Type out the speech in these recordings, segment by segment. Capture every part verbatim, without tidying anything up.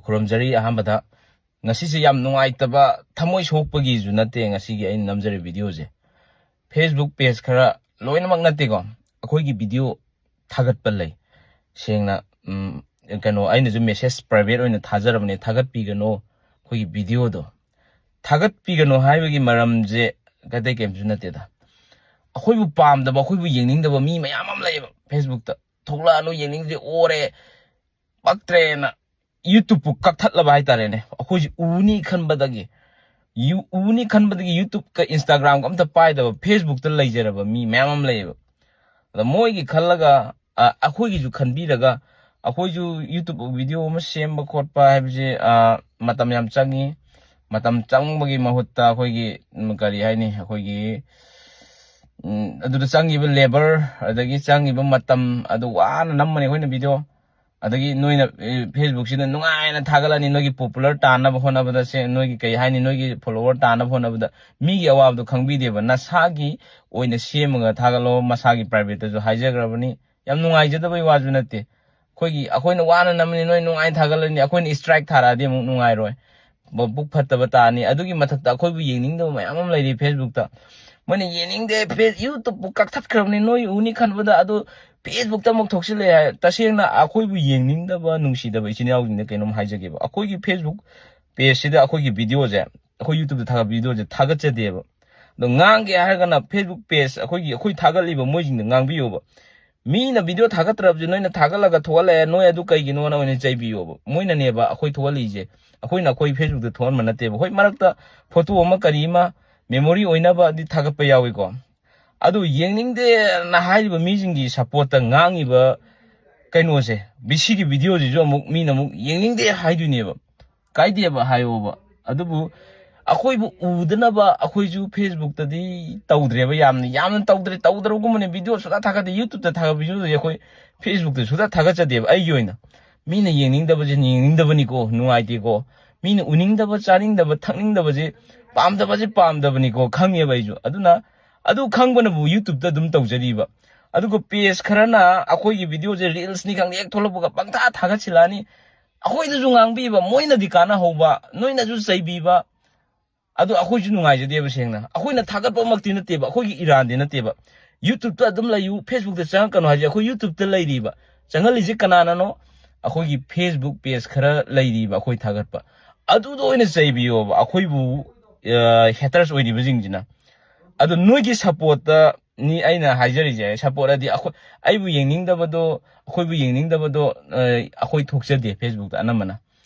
ꯈꯨꯔꯨꯝꯖꯔꯤ꯫ ꯑꯍꯥꯟꯕꯗ ꯉꯁꯤꯁꯦ ꯌꯥꯝ ꯅꯨꯡꯉꯥꯏꯇꯕ, ꯊꯃꯣꯏ ꯁꯣꯛꯄꯒꯤꯁꯨ ꯅꯠꯇꯦ ꯉꯁꯤꯒꯤ ꯑꯩꯅ ꯅꯝꯖꯔꯤꯕ ꯚꯤꯗꯤꯑꯣꯁꯦ꯫ Facebook page ꯈꯔ, ꯂꯣꯏꯅꯃꯛ ꯅꯠꯇꯦꯀꯣ, ꯑꯩꯈꯣꯏꯒꯤ ꯚꯤꯗꯤꯑꯣ ꯊꯥꯒꯠꯄ ꯂꯩ꯫ ꯁꯦꯡꯅ, ꯎꯝ, ꯀꯩꯅꯣ, ꯑꯩꯅꯁꯨ message private ꯑꯣꯏꯅ ꯊꯥꯖꯔꯕꯅꯦ, "ꯊꯥꯒꯠꯄꯤꯒꯅꯨ ꯑꯩꯈꯣꯏꯒꯤ ꯚꯤꯗꯤꯑꯣꯗꯣ"꯫ ꯊꯥꯒꯠꯄꯤꯒꯅꯨ ꯍꯥꯏꯕꯒꯤ ꯃꯔꯝꯁꯦ ꯑꯇꯩ ꯀꯩꯝꯁꯨ ꯅꯠꯇꯦꯗ꯫ ꯑꯩꯈꯣꯏꯕꯨ ꯄꯥꯝꯗꯕ, ꯑꯩꯈꯣꯏꯕꯨ ꯌꯦꯡꯅꯤꯡꯗꯕ ꯃꯤ ꯃꯌꯥꯝ ꯑꯃ ꯂꯩꯌꯦꯕ Facebook ꯇ꯫ "ꯊꯣꯛꯂꯛꯑꯅꯨ, ꯌꯦꯡꯅꯤꯡꯗ꯭ꯔꯦ, ꯑꯣꯔꯦ, ꯄꯛꯇ꯭ꯔꯦꯅ" YouTube ꯄꯨ ꯀꯛꯊꯠꯂꯕ ꯍꯥꯏꯇꯥꯔꯦꯅꯦ꯫ ꯑꯩꯈꯣꯏꯁꯤ ꯎꯅꯤ ꯈꯟꯕꯗꯒꯤ, ꯌꯨ-, ꯎꯅꯤ ꯈꯟꯕꯗꯒꯤ YouTube ꯀ Instagram ꯒ ꯑꯝꯇ ꯄꯥꯏꯗꯕ, Facebook ꯇ ꯂꯩꯖꯔꯕ ꯃꯤ ꯃꯌꯥꯝ ꯑꯃ ꯂꯩꯌꯦꯕ꯫ ꯑꯗ ꯃꯣꯏꯒꯤ ꯈꯜꯂꯒ, ꯑ, ꯑꯩꯈꯣꯏꯒꯤꯁꯨ ꯈꯟꯕꯤꯔꯒ, ꯑꯩꯈꯣꯏꯁꯨ YouTube ꯚꯤꯗꯤꯑꯣ ꯑꯃ ꯁꯦꯝꯕ ꯈꯣꯠꯄ ꯍꯥꯏꯕꯁꯦ, ꯑ, ꯃꯇꯝ ꯌꯥꯝ ꯆꯪꯉꯤ꯫ ꯃꯇꯝ ꯆꯪꯕꯒꯤ ꯃꯍꯨꯠꯇ ꯑꯩꯈꯣꯏꯒꯤ, ꯎꯝ, ꯀꯔꯤ ꯍꯥꯏꯅꯤ, ꯑꯩꯈꯣꯏꯒꯤ, ꯎꯝ, ꯑꯗꯨꯗ ꯆꯪꯉꯤꯕ labour, ꯑꯗꯒꯤ ꯆꯪꯉꯤꯕ ꯃꯇꯝ, ꯑꯗꯨ ꯋꯥꯅ ꯅꯝꯕꯅꯤ ꯑꯩꯈꯣꯏꯅ ꯚꯤꯗꯤꯑꯣ꯫ ꯑꯗꯒꯤ ꯅꯣꯏꯅ, ꯑꯦ, Facebook ꯁꯤꯗ ꯅꯨꯡꯉꯥꯏꯅ ꯊꯥꯒꯠꯂꯅꯤ, ꯅꯣꯏꯒꯤ popular ꯇꯥꯟꯅꯕ ꯍꯣꯠꯅꯕꯗ, ꯁꯦ, ꯅꯣꯏꯒꯤ ꯀꯩ ꯍꯥꯏꯅꯤ, ꯅꯣꯏꯒꯤ follower ꯇꯥꯟꯅꯕ ꯍꯣꯠꯅꯕꯗ ꯃꯤꯒꯤ ꯑꯋꯥꯕꯗꯣ ꯈꯪꯕꯤꯗꯦꯕ꯫ ꯅꯁꯥꯒꯤ ꯑꯣꯏꯅ ꯁꯦꯝꯃꯒ ꯊꯥꯒꯠꯂꯣ, ꯃꯁꯥꯒꯤ private ꯇꯁꯨ ꯍꯥꯏꯖꯈ꯭ꯔꯕꯅꯤ꯫ ꯌꯥꯝ ꯅꯨꯡꯉꯥꯏꯖꯗꯕꯩ ꯋꯥꯁꯨ ꯅꯠꯇꯦ꯫ ꯑꯩꯈꯣꯏꯒꯤ, ꯑꯩꯈꯣꯏꯅ ꯋꯥꯅ ꯅꯝꯃꯅꯤ, ꯅꯣꯏ ꯅꯨꯡꯉꯥꯏꯅ ꯊꯥꯒꯠꯂꯅꯤ, ꯑꯩꯈꯣꯏꯅ strike ꯊꯥꯔꯛꯑꯗꯤ ꯑꯃꯨꯛ ꯅꯨꯡꯉꯥꯏꯔꯣꯏ꯫ ꯕ-, ꯄꯨꯛ ꯐꯠꯇꯕ ꯇꯥꯅꯤ꯫ ꯑꯗꯨꯒꯤ ꯃꯊꯛꯇ ꯑꯩꯈꯣꯏꯕꯨ ꯌꯦꯡꯅꯤꯡꯗꯕ ꯃꯌꯥꯝ ꯑꯃ ꯂꯩꯔꯤ Facebook ꯇ꯫ ꯃꯣꯏꯅ ꯌꯦꯡꯅꯤꯡꯗꯦ, ꯐꯦ-, YouTube ꯄꯨ ꯀꯛꯊꯠꯈ꯭ꯔꯕꯅꯤ, ꯅꯣꯏ ꯎꯅꯤ ꯈꯟꯕꯗ, ꯑꯗꯨ Facebook ꯇ ꯑꯃꯨꯛ ꯊꯣꯛꯆꯤꯜꯂꯛꯑꯦ ꯍꯥꯏ꯫ ꯇꯁꯦꯡꯅ ꯑꯩꯈꯣꯏꯕꯨ ꯌꯦꯡꯅꯤꯡꯗꯕ ꯅꯨꯡꯁꯤꯗꯕ ꯏꯆꯤꯟ ꯏꯅꯥꯎꯁꯤꯡꯗ ꯀꯩꯅꯣꯝ ꯍꯥꯏꯖꯒꯦꯕ꯫ ꯑꯩꯈꯣꯏꯒꯤ Facebook page ꯁꯤꯗ ꯑꯩꯈꯣꯏꯒꯤ ꯚꯤꯗꯤꯑꯣꯁꯦ, ꯑꯩꯈꯣꯏ YouTube ꯇ ꯊꯥꯒꯠꯄ ꯚꯤꯗꯤꯑꯣꯁꯦ ꯊꯥꯒꯠꯆꯗꯦꯕ꯫ ꯑꯗꯣ ꯉꯥꯡꯒꯦ ꯍꯥꯏꯔꯒꯅ Facebook page, ꯑꯩꯈꯣꯏꯒꯤ, ꯑꯩꯈꯣꯏ ꯊꯥꯒꯠꯂꯤꯕ ꯃꯣꯏꯁꯤꯡꯗ ꯉꯥꯡꯕꯤꯌꯣꯕ꯫ ꯃꯤꯅ ꯚꯤꯗꯤꯑꯣ ꯊꯥꯒꯠꯇ꯭ꯔꯕꯁꯦ ꯅꯣꯏꯅ ꯊꯥꯒꯠꯂꯒ ꯊꯣꯛꯍꯜꯂꯛꯑꯦ, ꯅꯣꯏ ꯑꯗꯨ ꯀꯩꯒꯤꯅꯣꯅ ꯑꯣꯏꯅ ꯆꯩꯕꯤꯌꯣꯕ꯫ ꯃꯣꯏꯅꯅꯦꯕ ꯑꯩꯈꯣꯏ ꯊꯣꯛꯍꯜꯂꯤꯁꯦ, ꯑꯩꯈꯣꯏꯅ ꯑꯩꯈꯣꯏ Facebook ꯇ ꯊꯣꯛꯍꯟꯕ ꯅꯠꯇꯦꯕ꯫ ꯍꯣꯏ, ꯃꯔꯛꯇ ꯐꯣꯇꯣ ꯑꯃ ꯀꯔꯤ ꯑꯃ memory ꯑꯣꯏꯅꯕꯗꯤ ꯊꯥꯒꯠꯄ ꯌꯥꯎꯏꯀꯣ, ꯑꯗꯨ ꯌꯦꯡꯅꯤꯡꯗꯦꯅ ꯍꯥꯏꯔꯤꯕ ꯃꯤꯁꯤꯡꯒꯤ support ꯇ ꯉꯥꯡꯉꯤꯕ ꯀꯩꯅꯣꯁꯦ, ꯕꯤ ꯁꯤꯒꯤ ꯚꯤꯗꯤꯑꯣꯁꯤꯁꯨ ꯑꯃꯨꯛ ꯃꯤꯅ ꯑꯃꯨꯛ ꯌꯦꯡꯅꯤꯡꯗꯦ ꯍꯥꯏꯗꯣꯏꯅꯦꯕ꯫ ꯀꯥꯏꯗꯦꯕ ꯍꯥꯏꯌꯣꯕ꯫ ꯑꯗꯨꯕꯨ ꯑꯩꯈꯣꯏꯕꯨ ꯎꯗꯅꯕ ꯑꯩꯈꯣꯏꯁꯨ Facebook ꯇꯗꯤ ꯇꯧꯗ꯭ꯔꯦꯕ, ꯌꯥꯝꯅ, ꯌꯥꯝꯅ ꯇꯧꯗ꯭ꯔꯦ, ꯇꯧꯗ꯭ꯔꯕꯒꯨꯝꯕꯅꯦ꯫ ꯚꯤꯗꯤꯑꯣ ꯁꯨꯡꯊꯥ ꯊꯥꯒꯠꯇꯦ, YouTube ꯇ ꯊꯥꯒꯠꯄ ꯚꯤꯗꯤꯑꯣꯁꯦ ꯑꯩꯈꯣꯏ Facebook ꯇ ꯁꯨꯡꯊꯥ ꯊꯥꯒꯠꯆꯗꯦꯕ꯫ ꯑꯩꯒꯤ ꯑꯣꯏꯅ ꯃꯤꯅ ꯌꯦꯡꯅꯤꯡꯗꯕꯁꯦ ꯌꯦꯡꯅꯤꯡꯗꯕꯅꯤꯀꯣ, ꯅꯨꯡꯉꯥꯏꯇꯦꯀꯣ, ꯃꯤꯅ ꯎꯅꯤꯡꯗꯕ, ꯆꯥꯅꯤꯡꯗꯕ, ꯊꯛꯅꯤꯡꯗꯕꯁꯦ, ꯄꯥꯝꯗꯕꯁꯦ ꯄꯥꯝꯗꯕꯅꯤꯀꯣ, ꯈꯪꯉꯦꯕ ꯑꯩꯁꯨ꯫ ꯑꯗꯨꯅ ꯑꯗꯨ ꯈꯪꯕꯅꯕꯨ YouTube ꯇ ꯑꯗꯨꯝ ꯇꯧꯖꯔꯤꯕ꯫ ꯑꯗꯨꯒ page ꯈꯔꯅ ꯑꯩꯈꯣꯏꯒꯤ ꯚꯤꯗꯤꯑꯣꯁꯦ reels ꯅꯤ ꯈꯪꯗꯦ, ꯍꯦꯛ ꯊꯣꯛꯂꯛꯄꯒ ꯄꯪꯊꯥ ꯊꯥꯒꯠꯁꯤꯜꯂꯛꯑꯅꯤ꯫ ꯑꯩꯈꯣꯏꯗꯁꯨ ꯉꯥꯡꯕꯤꯕ, ꯃꯣꯏꯅꯗꯤ ꯀꯥꯟꯅꯍꯧꯕ, ꯅꯣꯏꯅꯁꯨ ꯆꯩꯕꯤꯕ, ꯑꯗꯨ ꯑꯩꯈꯣꯏꯁꯨ ꯅꯨꯡꯉꯥꯏꯖꯗꯦꯕ꯫ ꯁꯦꯡꯅ ꯑꯩꯈꯣꯏꯅ ꯊꯥꯒꯠꯄꯃꯛꯇꯤ ꯅꯠꯇꯦꯕ, ꯑꯩꯈꯣꯏꯒꯤ ꯏꯔꯥꯟꯗꯤ ꯅꯠꯇꯦꯕ꯫ YouTube-ꯇ ꯑꯗꯨꯝ ꯂꯩꯌꯨ, Facebook-ꯇ ꯆꯪꯉꯛꯀꯅꯨ ꯍꯥꯏꯁꯦ ꯑꯩꯈꯣꯏ YouTube-ꯇ ꯂꯩꯔꯤꯕ꯫ ꯆꯪꯍꯜꯂꯤꯁꯦ ꯀꯅꯥꯅꯅꯣ? ꯑꯩꯈꯣꯏꯒꯤ Facebook page ꯈꯔ ꯂꯩꯔꯤꯕ ꯑꯩꯈꯣꯏ ꯊꯥꯒꯠꯄ, ꯑꯗꯨꯗ ꯑꯣꯏꯅ ꯆꯩꯕꯤꯌꯣꯕ꯫ ꯑꯩꯈꯣꯏꯕꯨ haters ꯑꯣꯏꯔꯤꯕꯁꯤꯡꯁꯤꯅ꯫ ꯑꯗꯣ ꯅꯣꯏꯒꯤ support-ꯇꯅꯤ ꯑꯩꯅ ꯍꯥꯏꯖꯔꯤꯁꯦ꯫ Support ꯑꯗꯤ ꯑꯩꯈꯣꯏ, ꯑꯩꯕꯨ ꯌꯦꯡꯅꯤꯡꯗꯕꯗꯣ, ꯑꯩꯈꯣꯏꯕꯨ ꯌꯦꯡꯅꯤꯡꯗꯕꯗꯣ ꯑꯩꯈꯣꯏ ꯊꯣꯛꯆꯗꯦ Facebook-ꯇ ꯑꯅꯝꯕꯅ꯫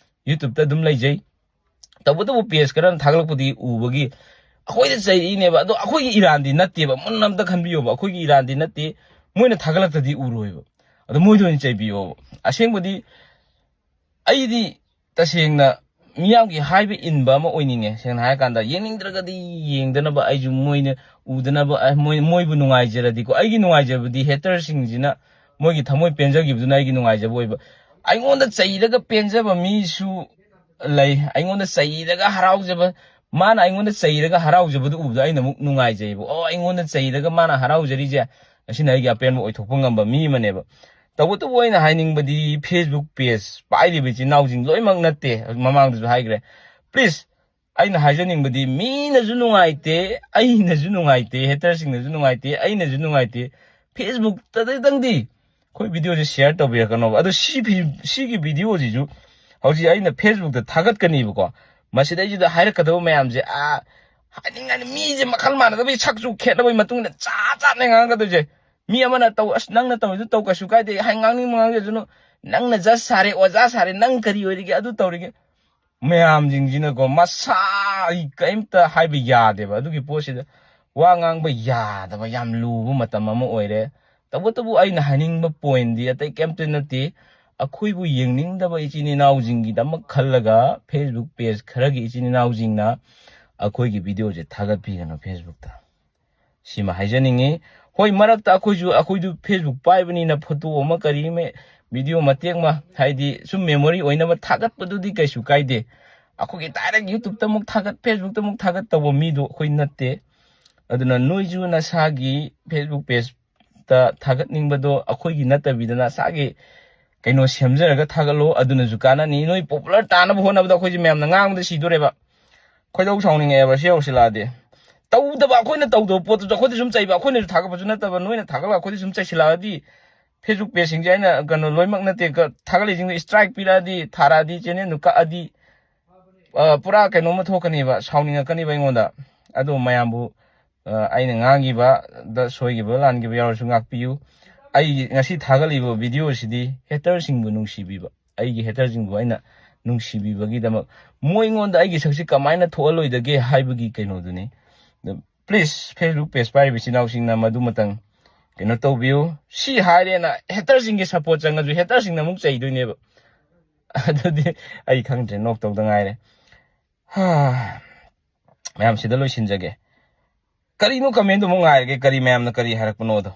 YouTube-ꯇ ꯑꯗꯨꯝ ꯂꯩꯖꯩ꯫ ꯇꯧꯕꯇꯕꯨ page ꯈꯔ ꯊꯥꯒꯠꯂꯛꯄꯗꯤ ꯎꯕꯒꯤ ꯑꯩꯈꯣꯏꯗ ꯆꯩꯔꯛꯏꯅꯦꯕ꯫ ꯑꯗꯣ ꯑꯩꯈꯣꯏꯒꯤ ꯏꯔꯥꯟꯗꯤ ꯅꯠꯇꯦꯕ, ꯃꯨꯟꯅ ꯑꯝꯇ ꯈꯟꯕꯤꯌꯣꯕ꯫ ꯑꯩꯈꯣꯏꯒꯤ ꯏꯔꯥꯟꯗꯤ ꯅꯠꯇꯦ, ꯃꯣꯏꯅ ꯊꯥꯒꯠꯂꯛꯇꯗꯤ ꯎꯔꯣꯏꯕ꯫ ꯑꯗꯣ ꯃꯣꯏꯗ ꯑꯣꯏꯅ ꯆꯩꯕꯤꯌꯣꯕ꯫ ꯑꯁꯦꯡꯕꯗꯤ ꯑꯩꯗꯤ ꯇꯁꯦꯡꯅ ꯃꯤꯌꯥꯝꯒꯤ ꯍꯥꯏꯕ ꯏꯟꯕ ꯑꯃ ꯑꯣꯏꯅꯤꯡꯉꯦ꯫ ꯁꯦꯡꯅ ꯍꯥꯏꯔꯀꯥꯟꯗ, ꯌꯦꯡꯅꯤꯡꯗ꯭ꯔꯒꯗꯤ ꯌꯦꯡꯗꯅꯕ, ꯑꯩꯁꯨ ꯃꯣꯏꯅ ꯎꯗꯅꯕ, ꯑ, ꯃꯣꯏ, ꯃꯣꯏꯕꯨ ꯅꯨꯡꯉꯥꯏꯖꯔꯗꯤꯀꯣ, ꯑꯩꯒꯤ ꯅꯨꯡꯉꯥꯏꯖꯕꯗꯤ hater-ꯁꯤꯡꯁꯤꯅ ꯃꯣꯏꯒꯤ ꯊꯃꯣꯏ ꯄꯦꯟꯖꯈꯤꯕꯗꯨꯅ ꯑꯩꯒꯤ ꯅꯨꯡꯉꯥꯏꯖꯕ ꯑꯣꯏꯕ꯫ ꯑꯩꯉꯣꯟꯗ ꯆꯩꯔꯒ ꯄꯦꯟꯖꯕ ꯃꯤꯁꯨ ꯂꯩ, ꯑꯩꯉꯣꯟꯗ ꯆꯩꯔꯒ ꯍꯔꯥꯎꯖꯕ, ꯃꯥꯅ ꯑꯩꯉꯣꯟꯗ ꯆꯩꯔꯒ ꯍꯔꯥꯎꯖꯕꯗꯨ ꯎꯕꯗ ꯑꯩꯅ ꯑꯃꯨꯛ ꯅꯨꯡꯉꯥꯏꯖꯩꯕ꯫ ꯑꯣ, ꯑꯩꯉꯣꯟꯗ ꯆꯩꯔꯒ ꯃꯥꯅ ꯍꯔꯥꯎꯖꯔꯤꯁꯦ, ꯑꯁꯤꯅ ꯑꯩꯒꯤ ꯑꯄꯦꯟꯕ ꯑꯣꯏꯊꯣꯛꯄ ꯉꯝꯕ ꯃꯤ ꯑꯃꯅꯦꯕ꯫ ꯇꯧꯕꯇꯕꯨ ꯑꯩꯅ ꯍꯥꯏꯅꯤꯡꯕꯗꯤ, Facebook page ꯄꯥꯏꯔꯤꯕ ꯏꯆꯤꯟ ꯏꯅꯥꯎꯁꯤꯡ ꯂꯣꯏꯅꯃꯛ ꯅꯠꯇꯦ, ꯃꯃꯥꯡꯗꯁꯨ ꯍꯥꯏꯈ꯭ꯔꯦ꯫ Please, ꯑꯩꯅ ꯍꯥꯏꯖꯅꯤꯡꯕꯗꯤ, ꯃꯤꯅꯁꯨ ꯅꯨꯡꯉꯥꯏꯇꯦ, ꯑꯩꯅꯁꯨ ꯅꯨꯡꯉꯥꯏꯇꯦ, hater-ꯁꯤꯡꯅꯁꯨ ꯅꯨꯡꯉꯥꯏꯇꯦ, ꯑꯩꯅꯁꯨ ꯅꯨꯡꯉꯥꯏꯇꯦ, Facebook-ꯇꯗꯪꯗꯤ ꯑꯩꯈꯣꯏ video-ꯁꯦ share ꯇꯧꯕꯤꯔꯛꯀꯅꯣꯕ꯫ ꯑꯗꯣ ꯁꯤ ꯐꯤ-, ꯁꯤꯒꯤ video-ꯁꯤꯁꯨ ꯍꯧꯖꯤꯛ ꯑꯩꯅ Facebook-ꯇ ꯊꯥꯒꯠꯀꯅꯤꯕꯀꯣ꯫ ꯃꯁꯤꯗꯩꯁꯤꯗ ꯍꯥꯏꯔꯛꯀꯗꯕ ꯃꯌꯥꯝꯁꯦ, ꯑꯥ, ꯍꯥꯏꯅꯤꯡꯉꯥꯏꯅꯤ, ꯃꯤꯁꯦ ꯃꯈꯜ ꯃꯥꯟꯅꯗꯕꯒꯤ, ꯁꯛꯁꯨ ꯈꯦꯠꯅꯕꯒꯤ ꯃꯇꯨꯡ ꯏꯟꯅ ꯆꯥ ꯆꯥꯠꯅꯦ ꯉꯥꯡꯉꯛꯀꯗꯣꯏꯁꯦ꯫ ꯃꯤ ꯑꯃꯅ ꯇꯧ, "ꯑꯁ, ꯅꯪꯅ ꯇꯧꯔꯤꯗꯨ ꯇꯧ, ꯀꯩꯁꯨ ꯀꯥꯏꯗꯦ, ꯍꯥꯏ, ꯉꯥꯡꯅꯤꯡꯕ ꯉꯥꯡꯖꯁꯅꯨ, ꯅꯪꯅ judge ꯁꯥꯔꯦ, ꯑꯣꯖꯥ ꯁꯥꯔꯦ, ꯅꯪ ꯀꯔꯤ ꯑꯣꯏꯔꯤꯒꯦ, ꯑꯗꯨ ꯇꯧꯔꯤꯒꯦ?" ꯃꯌꯥꯝꯁꯤꯡꯁꯤꯅꯀꯣ, ꯃꯁꯥ ꯑꯩ ꯀꯔꯤꯝꯇ ꯍꯥꯏꯕ ꯌꯥꯗꯦꯕ꯫ ꯑꯗꯨꯒꯤ ꯄꯣꯠꯁꯤꯗ ꯋꯥ ꯉꯥꯡꯕ ꯌꯥꯗꯕ ꯌꯥꯝ ꯂꯨꯕ ꯃꯇꯝ ꯑꯃ ꯑꯣꯏꯔꯦ꯫ ꯇꯧꯕꯇꯕꯨ ꯑꯩꯅ ꯍꯥꯏꯅꯤꯡꯕ point-ꯗꯤ ꯑꯇꯩ ꯀꯩꯝꯇ ꯅꯠꯇꯦ꯫ ꯑꯩꯈꯣꯏꯕꯨ ꯌꯦꯡꯅꯤꯡꯗꯕ ꯏꯆꯤꯟ ꯏꯅꯥꯎꯁꯤꯡꯒꯤꯗꯃꯛ ꯈꯜꯂꯒ, Facebook page ꯈꯔꯒꯤ ꯏꯆꯤꯟ ꯏꯅꯥꯎꯁꯤꯡꯅ ꯑꯩꯈꯣꯏꯒꯤ video-ꯁꯦ ꯊꯥꯒꯠꯄꯤꯒꯅꯨ Facebook-ꯇ꯫ ꯁꯤꯃ ꯍꯥꯏꯖꯅꯤꯡꯉꯤ꯫ ꯍꯣꯏ, ꯃꯔꯛꯇ ꯑꯩꯈꯣꯏꯁꯨ, ꯑꯩꯈꯣꯏꯗꯨ Facebook ꯄꯥꯏꯕꯅꯤꯅ photo ꯑꯃ ꯀꯔꯤ ꯑꯃ, video ꯃꯇꯦꯛ ꯑꯃ, ꯍꯥꯏꯗꯤ ꯁꯨꯝ memory ꯑꯣꯏꯅꯕ ꯊꯥꯒꯠꯄꯗꯨꯗꯤ ꯀꯩꯁꯨ ꯀꯥꯏꯗꯦ꯫ ꯑꯩꯈꯣꯏꯒꯤ direct YouTube-ꯇ ꯑꯃꯨꯛ ꯊꯥꯒꯠ, Facebook-ꯇ ꯑꯃꯨꯛ ꯊꯥꯒꯠ ꯇꯧꯕ ꯃꯤꯗꯣ ꯑꯩꯈꯣꯏ ꯅꯠꯇꯦ꯫ ꯑꯗꯨꯅ ꯅꯣꯏꯁꯨ ꯅꯁꯥꯒꯤ Facebook page-ꯇ ꯊꯥꯒꯠꯅꯤꯡꯕꯗꯣ ꯑꯩꯈꯣꯏꯒꯤ ꯅꯠꯇꯕꯤꯗ ꯅꯁꯥꯒꯤ ꯀꯩꯅꯣ ꯁꯦꯝꯖꯔꯒ ꯊꯥꯒꯠꯂꯣ, ꯑꯗꯨꯅꯁꯨ ꯀꯥꯟꯅꯅꯤ꯫ ꯅꯣꯏ popular ꯇꯥꯅꯕ ꯍꯣꯠꯅꯕꯗ ꯑꯩꯈꯣꯏꯁꯦ ꯃꯌꯥꯝꯅ ꯉꯥꯡꯕꯗ ꯁꯤꯗꯣꯔꯦꯕ꯫ ꯈꯣꯏꯗꯧ ꯁꯥꯎꯅꯤꯡꯉꯛꯑꯦꯕ ꯁꯤ ꯌꯧꯁꯤꯜꯂꯛꯑꯗꯤ꯫ ꯇꯧꯗꯕ ꯑꯩꯈꯣꯏꯅ ꯇꯧꯗꯕ ꯄꯣꯠꯇꯨꯁꯨ ꯑꯩꯈꯣꯏꯗ ꯁꯨꯝ ꯆꯩꯕ, ꯑꯩꯈꯣꯏꯅꯁꯨ ꯊꯥꯒꯠꯄꯁꯨ ꯅꯠꯇꯕ, ꯅꯣꯏꯅ ꯊꯥꯒꯠꯂꯒ ꯑꯩꯈꯣꯏꯗ ꯁꯨꯝ ꯆꯩꯁꯤꯜꯂꯛꯑꯗꯤ, Facebook pageꯁꯤꯡꯁꯦ ꯑꯩꯅ ꯀꯩꯅꯣ ꯂꯣꯏꯅꯃꯛ ꯅꯠꯇꯦ, ꯀ-, ꯊꯥꯒꯠꯂꯤꯁꯤꯡꯗꯣ strike ꯄꯤꯔꯛꯑꯗꯤ, ꯊꯥꯔꯛꯑꯗꯤ, channelꯗꯨ ꯀꯛꯑꯗꯤ, ꯑ, ꯄꯨꯔꯥ ꯀꯩꯅꯣꯝꯃ ꯊꯣꯛꯀꯅꯦꯕ, ꯁꯥꯎꯅꯤꯡꯉꯛꯀꯅꯦꯕ ꯑꯩꯉꯣꯟꯗ꯫ ꯑꯗꯣ ꯃꯌꯥꯝꯕꯨ, ꯑ, ꯑꯩꯅ ꯉꯥꯡꯈꯤꯕꯗ ꯁꯣꯏꯈꯤꯕ ꯂꯥꯟꯈꯤꯕ ꯌꯥꯎꯔꯁꯨ ꯉꯥꯛꯄꯤꯌꯨ꯫ ꯑꯩꯒꯤ ꯉꯁꯤ ꯊꯥꯒꯠꯂꯤꯕ videoꯁꯤꯗꯤ haterꯁꯤꯡꯕꯨ ꯅꯨꯡꯁꯤꯕꯤꯕ, ꯑꯩꯒꯤ haterꯁꯤꯡꯕꯨ ꯑꯩꯅ ꯅꯨꯡꯁꯤꯕꯤꯕꯒꯤꯗꯃꯛ, ꯃꯣꯏꯉꯣꯟꯗ ꯑꯩꯒꯤ ꯁꯛꯁꯤ ꯀꯃꯥꯏꯅ ꯊꯣꯛꯍꯜꯂꯣꯏꯗꯒꯦ ꯍꯥꯏꯕꯒꯤ ꯀꯩꯅꯣꯗꯨꯅꯤ꯫ ꯑꯗꯣ please, Facebook page ꯄꯥꯏꯔꯤꯕ ꯏꯆꯤꯟ ꯏꯅꯥꯎꯁꯤꯡꯅ ꯃꯗꯨꯃꯇꯪ ꯀꯩꯅꯣ ꯇꯧꯕꯤꯌꯨ꯫ ꯁꯤ ꯍꯥꯏꯔꯦꯅ haterꯁꯤꯡꯒꯤ support ꯆꯪꯉꯁꯨ haterꯁꯤꯡꯅ ꯑꯃꯨꯛ ꯆꯩꯗꯣꯏꯅꯦꯕ꯫ ꯑꯗꯨꯗꯤ ꯑꯩ ꯈꯪꯗ꯭ꯔꯦ, ꯅꯣꯛꯇꯧꯗ ꯉꯥꯏꯔꯦ꯫ ꯍꯥ꯫ ꯃꯌꯥꯝ ꯁꯤꯗ ꯂꯣꯏꯁꯤꯟꯖꯒꯦ꯫ ꯀꯔꯤꯅꯣ commentꯗꯨ ꯑꯃꯨꯛ ꯉꯥꯏꯔꯒꯦ, ꯀꯔꯤ ꯃꯌꯥꯝꯅ ꯀꯔꯤ ꯍꯥꯏꯔꯛꯄꯅꯣꯗꯣ꯫